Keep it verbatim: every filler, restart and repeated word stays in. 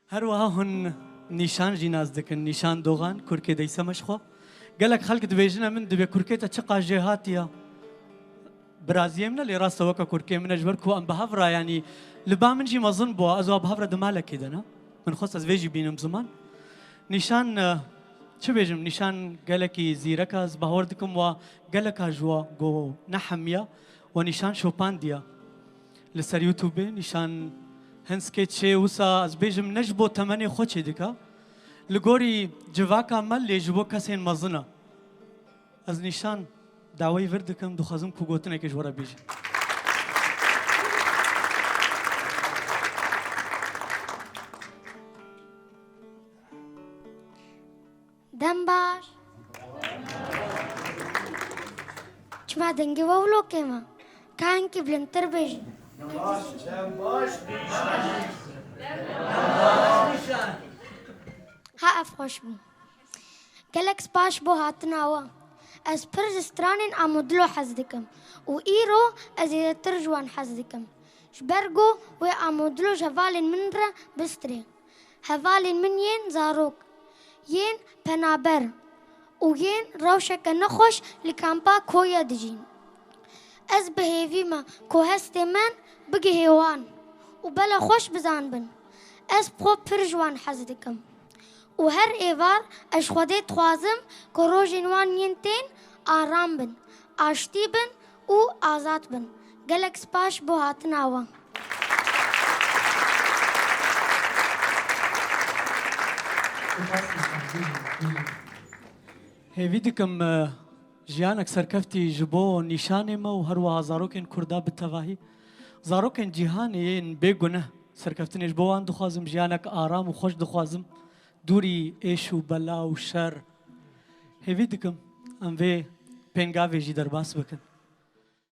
Her wiha hûn Nîşan jî nas dikin. Nîşan Dogan, kurkê Deysema ji xwe. Gelek xelk dibêjine min, dibê kurkê te çiqas jêhatî ya. Biraziyê min e, lê rast e weke kurkê min e, ji ber ku em bi hev re, yanî li ba min jî mezin bû, ez û bi hev re di malekê de ne. Min xwest ez vê jî bînim ziman. Nîşan, e, çi bêjim, Nîşan gelekî zîrek e, ez bawer dikim wa geleka ji wa go nehemiya, we Nîşan şopandiya. Li ser YouTubeê Nîşan hin sketchê wisa ez bêjim ne ji bo temenê xwe çêdika. Li gorî civaka me lê ji bo kesên mezin e. Ez Nîşan daweyî vir dikim, dixwazim ku gotinekê ji we re bêje. Dem baş. Çima dengê we wilo kêm e? Ka hinkî bilindtir bêjin. Ha, ev xweş bû. Gelek spas bo hatina we. Ez pir ji stranên Amûdilo hez dikim û îro ez zêdetir ji wan hez dikim. Ji ber ku wê Amûdilo ji hevalên min re bistirê. Hevalên min yên zarok, yên penaber û yên rewşeke nexweş li kampa Koya dijîn. Ez bi hêvî me ku hestê min bigihê wan û bela xweş bizanibin. Ez bi xwe pir ji wan hez dikim. Û her êvar ez ji Xwedê dixwazim ku rojên wan yên tên aram bin, aştî bin û azad bin. Gelek spas bo hatina we. Hêvî dikim, e, jiyanek serkeftî ji bo Nîşanê me û her wiha zarokên Kurda bi tevahî. Zarokên cîhanê yên bêguneh serkeftinê ji bo wan dixwazim, jiyanek aram û xweş dixwazim, dûrî êş û bela û şer. Hêvî dikim em vê pêngavê jî derbas bikin.